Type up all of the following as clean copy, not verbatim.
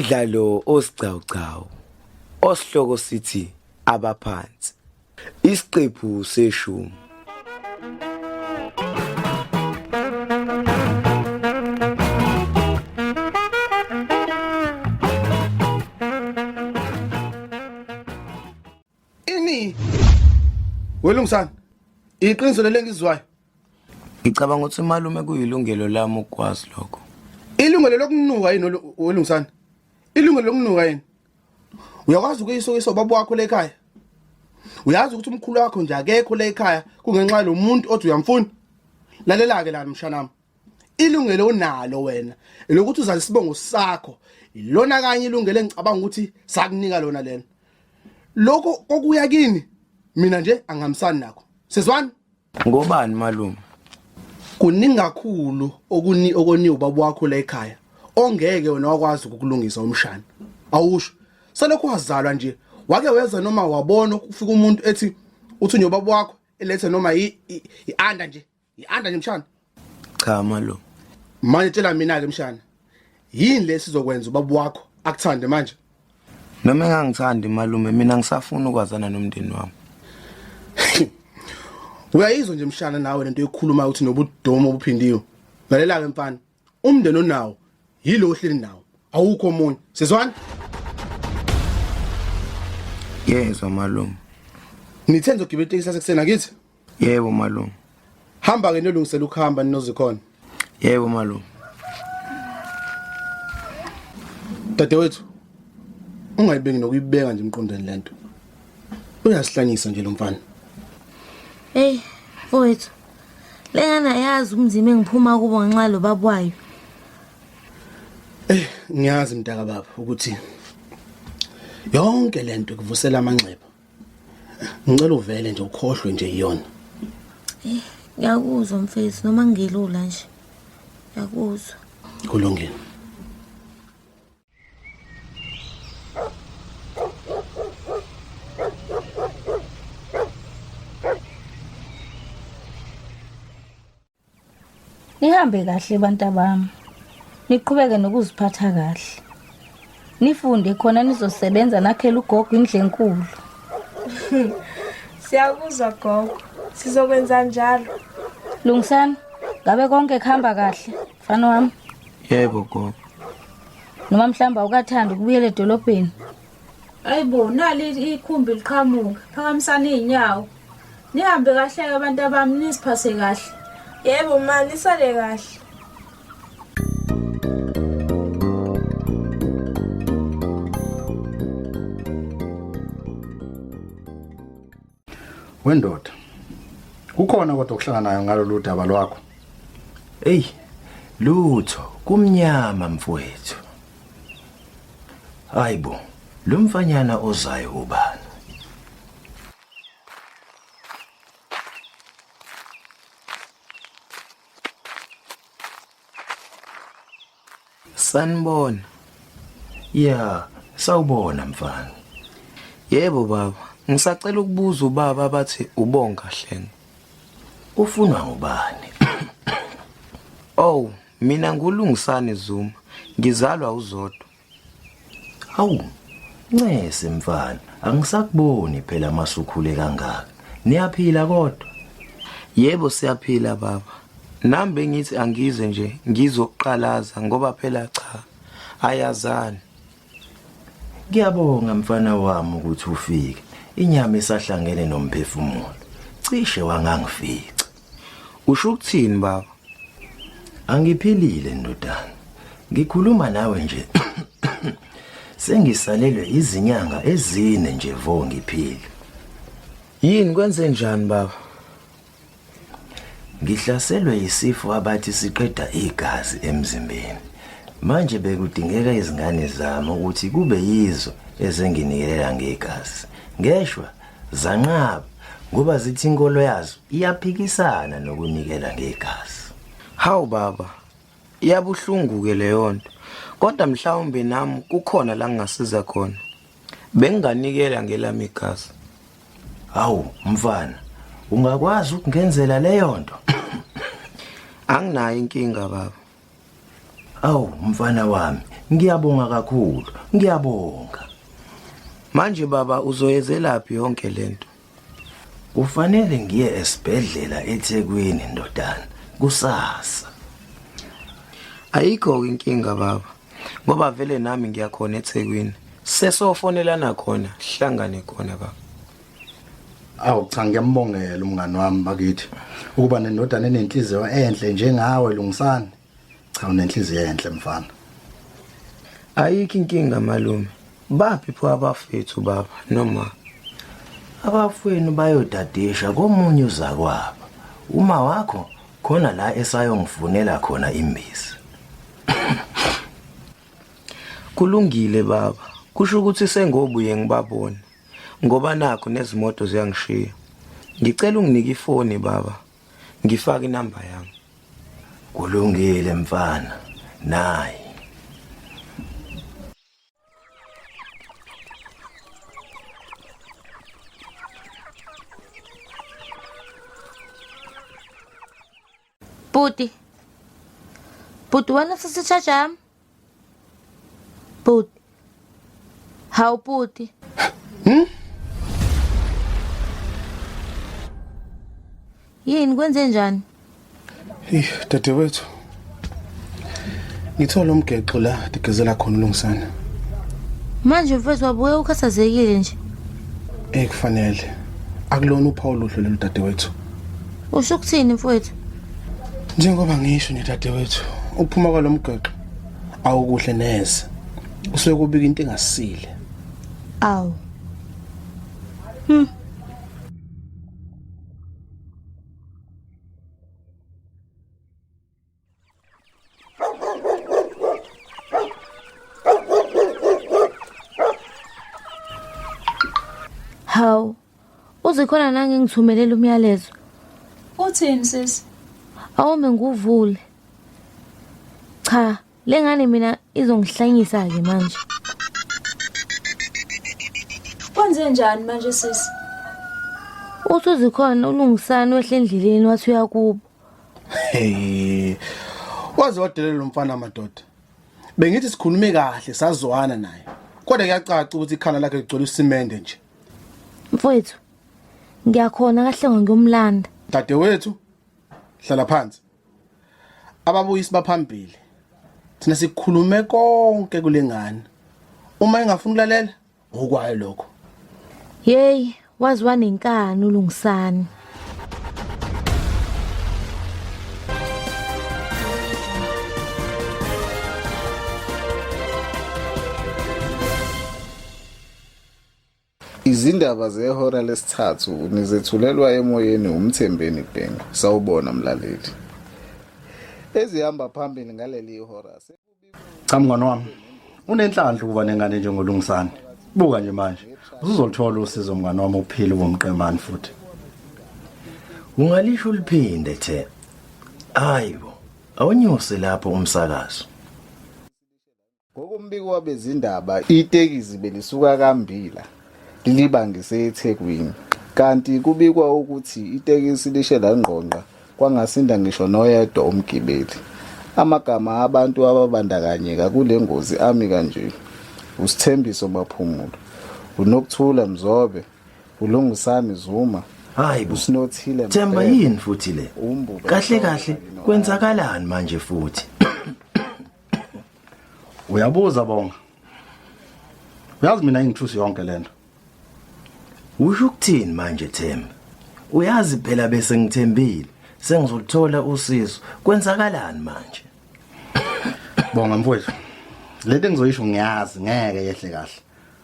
Umdlalo osigcawugcawu osihloko sithi abaphansi. Isiqephu seshumi. Ini? Welungisana. Iqiniso leli engizwayo. Ngicabanga ukuthi malume kuyilungelo lami ukwazi lokho. Ilungelo lokunuka yini welungisana? Ilungelo lokunuka yini? Uyakwazi ukuyisokisa ubaba wakho la ekhaya? Uyazi ukuthi umkhulu wakho nje akekho la ekhaya kungenxa lomuntu othi uyamfuna? Lalela ke lana mshana wami. Ilungelo onalo wena lokuthi uzazi isibongo sakho. Ilona kanye ilungelo engicabanga ukuthi sakunika lona lena. Lokho kokuya kini mina nje angihambisani nakho. Sizwani? Ngobani malume? Kuningi kakhulu okuni okoniwe ubaba wakho la ekhaya ongeke wena wakwazi ukukulungisa umshana. Awusho. Selokhu wazalwa nje wake weza noma wabona kufika umuntu ethi uthi unobaba wakho elethe noma i-anda nje i-anda nje mshana. Cha malume. Manje tshela mina ke mshana. Yini lesizokwenza ubaba wakho akuthande manje? Noma engangithandi malume mina ngisafuna ukwazana nomndeni wami. Uyayizwa nje mshana nawe lento yokukhuluma uthi nobudomo obuphindiwe. Lalela ke mfana, umndeni onawo yilo ohleli nawo. Awukho omunye. Sizwana? Yezwa malume. Nithe nizogibela itekisi yasekuseni akithi? Yebo malume. Hamba ke nilungisela ukuhamba ninozikhona. Yebo malume. Dadewethu ungayibeki nokuyibeka nje emqondweni lento. Uyasihlanyisa nje lo mfana. Hey, mfowethu. Lengane ayazi umzima engiphuma kubo ngenxa lo baba wayo. Eh, ngiyazi mntaka baba ukuthi yonke lento ikuvusela amanxeba. Ngicela uvele nje ukhohlwe nje iyona. Eh, ngiyakuzwa mfethu noma ngelula nje. Ngiyakuzwa. Kulungile. Nihambe kahle bantabami. Niqhubeke nokuziphatha kahle. Nifunde khona nizosebenza nakhela ugogo indlu enkulu. Siyakuzwa gogo. Sizokwenza njalo. Lungisani, ngabe konke kuhamba kahle mfana wami? Yebo gogo. Noma mhlawumbe awukathandi ukubuyela edolobheni? Hayibo nali ikhumbi liqhamuka. Phakamisani izinyawo. Nihambe kahle ke abantu abami nisiphathe kahle. Yebo ma nisale kahle. Wendoda. Kukhona kodwa okuhlanganayo ngalolu daba lwakho. Ey, lutho kumnyama mfowethu. Hayibo, lo mfanyana ozayo ubani? Sanibona. Ya, sawubona mfana. Yebo baba, ngisacela ukubuza ubaba bathi ubonga Hlengo. Ufunwa ngubani? Oh, mina ngulungisani Zuma. Ngizalwa uZodwa. Hawu, ncese mfana, angisakuboni phela masukhule kangaka. Niyaphila kodwa? Yebo siyaphila baba. Nami bengithi angize nje ngizoqalaza ngoba phela cha ayazani. Ngiyabonga mfana wami ukuthi ufike. Inyama isahlangene nomphefumulo. Cishe wangangifica. Usho ukuthini baba? Angiphilile ndodana. Ngikhuluma nawe nje. Sengisalelwe izinyanga ezine nje vo ngiphila. Yini kwenze njani baba? Ngihlaselwe yisifo abathi siqeda igazi emzimbeni. Manje bekudingeka izingane zami ukuthi kube yizo ezenginikelela ngegazi. Ngeshwa zanqaba ngoba zithi inkolo yazo iyaphikisana nokunikela ngegazi. Hawu baba, iyabuhlungu ke leyo nto. Kodwa mhlawumbe nami kukhona la ngingasiza khona. Benginganikela ngelami igazi. Hawu mfana, ungakwazi ukungenzela leyo nto? Anginayo inkinga baba. Awu mfana wami, Ngiyabonga kakhulu. Ngiyabonga. Manje baba uzoyezelaphi yonke lento? Kufanele ngiye esibhedlela eThekwini ndodana kusasa. Ayikho inkinga baba. Ngoba vele nami ngiyakhona eThekwini. Sesofonelana khona, hlangane khona baba. Awu cha ngiyambongela umngani wami bakithi ukuba nendodana enenhliziyo enhle njengawe Lungisani. Cha unenhliziyo enhle mfana. Ayikho inkinga malume. Baphi pho abafethu baba noma Abafwenu bayodadisha komunye uzakwabo. Uma wakho khona la esayongifunela khona imbiza. Kulungile baba. Kusho ukuthi sengobuye ngibabone. Ngoba nakho nezimoto ziyangishiya. Ngicela unginike ifoni baba. Ngifake inamba yami. Kulungile mfana. Nayi. Bhuti. Bhuti wena sisitshaja yami. Bhuti. Hawu bhuti. Yini kwenze njani? Hey, dadewethu. Ngithola umgexo la digezela khona ulungisana. Manje mfethu wabuye ukhathazekile nje. Eh kufanele. Akulona uphawu oluhle lolu dadewethu. Usho ukuthini mfowethu? Njengoba ngisho nje dadewethu, ukuphuma kwalomgexo awukuhle neze. Usuke kubika into engasile. Awu. Hawu, uzikhona nange ngithumelela umyalezo. Uthini sisi? Awume nguvule. Cha, lengane mina izongihlanyisa ke manje. Kwenze njani manje sisi? Uthi uzikhona ulungisani wehle endleleni wathi uyakubo. Hey. Waze wadelela lo mfana madoda. Bengithi sikhulume kahle sazwana naye. Kodwa kuyacaca ukuthi ikhala lakhe ligcwele usimende nje. Mfowethu, ngiyakhona kahle ngiyomlanda. Dadewethu, hlala phansi. Ababuyisi baphambili. Thina sikhulume konke kulengane. Uma engafuni ukulalela, okwayo lokho. Hey, wazi wanenkani ulungisani. Izindaba zehora lesithathu nizethulelwa emoyeni uMthembeni Bhengu. Sawubona mlaleli. Ezihamba phambili ngaleli hora. Cha mngani wami, unenhlanhla ukuba nengane njengolungisani. Buka nje manje, usuzoluthola usizo mngani wami uphile ubumqemani futhi. Ungalisho uliphinde the. Hayibo, awunyuse lapho umsakazo. Ngokombiko wabezindaba, itekisi belisuka kaMbila lilibangise eThekwini, kanti kubikwa ukuthi itekisi lishe langqongqa kwangasinda ngisho noyedwa umgibeli. Amagama abantu ababandakanyeka kule ngozi ami kanje, uSithembiso Maphumulo, uNokuthula Mzobe, uLungisani Zuma, Hayi bo. uSinothile Themba Mbhele, yini futhi le? uMbube Kahle Mhlongo kahle kanye no- kwenzakalani manje futhi? Uyabuza bonga. Uyazi mina ingithusi yonke lento. Usho ukuthini manje Themba? Uyazi phela bese ngithembile sengizoluthola usizo. Kwenzakalani manje? Bonga mfowethu. Lento engizoyisho ngiyazi ngeke yehle kahle.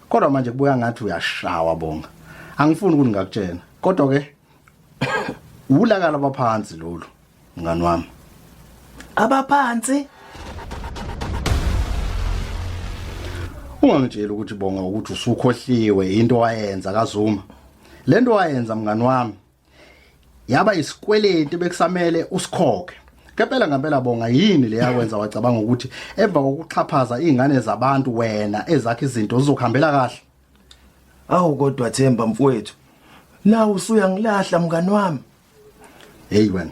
Kodwa manje kubuya ngathi uyashawa bonga. Angifuni ukuthi ngakutshena. Kodwa ke ulaka labaphansi lolu mngani wami. Abaphansi Ungangitsheli ukuthi bonga ukuthi usukhohliwe into wayenza kaZuma. Lento wayenza mngani wami yaba isikweleti bekusamele usikhokhe. Kepela ngempela bonga yini le yakwenza wacabanga ukuthi emva kokuxhaphaza izingane zabantu wena ezakhe izinto zizokuhambela kahle. Awu kodwa Themba mfowethu. Nawu usuyangilahla mngani wami. Hey wena.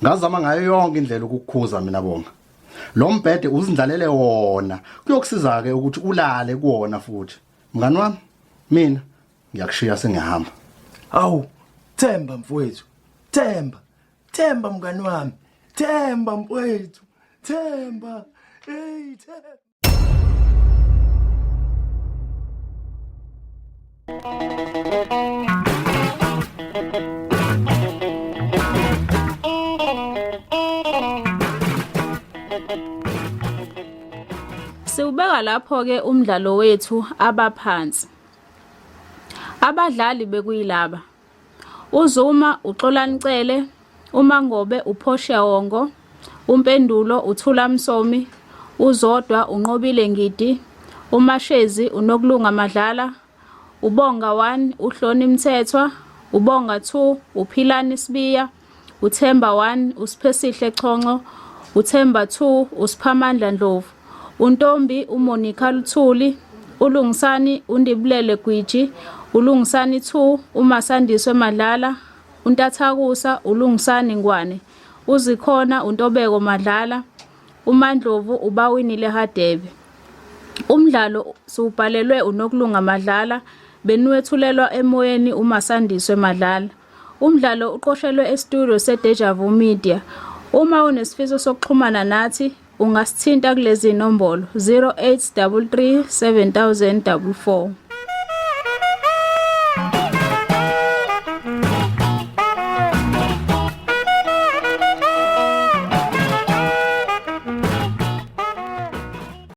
Ngazama ngayo yonke indlela ukukukhuza mina bonga. Lo mbhede uzindlalele wona. Kuyokusiza ke ukuthi ulale kuwona futhi. Mngani wami, mina ngiyakushiya sengihamba. Awu, Themba mfowethu. Themba. Themba mngani wami. Themba mfowethu. Themba. Hey, Themba. Siwubeka lapho ke umdlalo wethu abaphansi. Abadlali bekuyilaba. UZuma uXolani Cele, uMangobe uPortia Wongo, uMpendulo uThula Msomi, uZodwa uNqobile Ngidi, uMashezi uNokulunga Madlala, uBonga 1 uHloni Mthethwa, uBonga 2 uPhilani Sibiya, uThemba 1 uSiphesihle Chonco, uThemba 2 uSiphamandla Ndlovu, uNtombi uMonica Luthuli, uLungisani uNdibulele Gwiji, uLungisani 2 uMasandiswe Madlala, uNtathakusa uLungisani Ngwane, uZikhona uNtobeko Madlala, uMandlovu uBawinile Hadebe. Umdlalo siwubhalelwe uNokulunga Madlala, beniwethulelwa emoyeni uMasandiswe Madlala. Umdlalo uqoshelwe e-studio se-Deja Vu Media. Uma unesifiso sokuxhumana nathi, ungasithinta kulezi nombolo 0833 7000 44.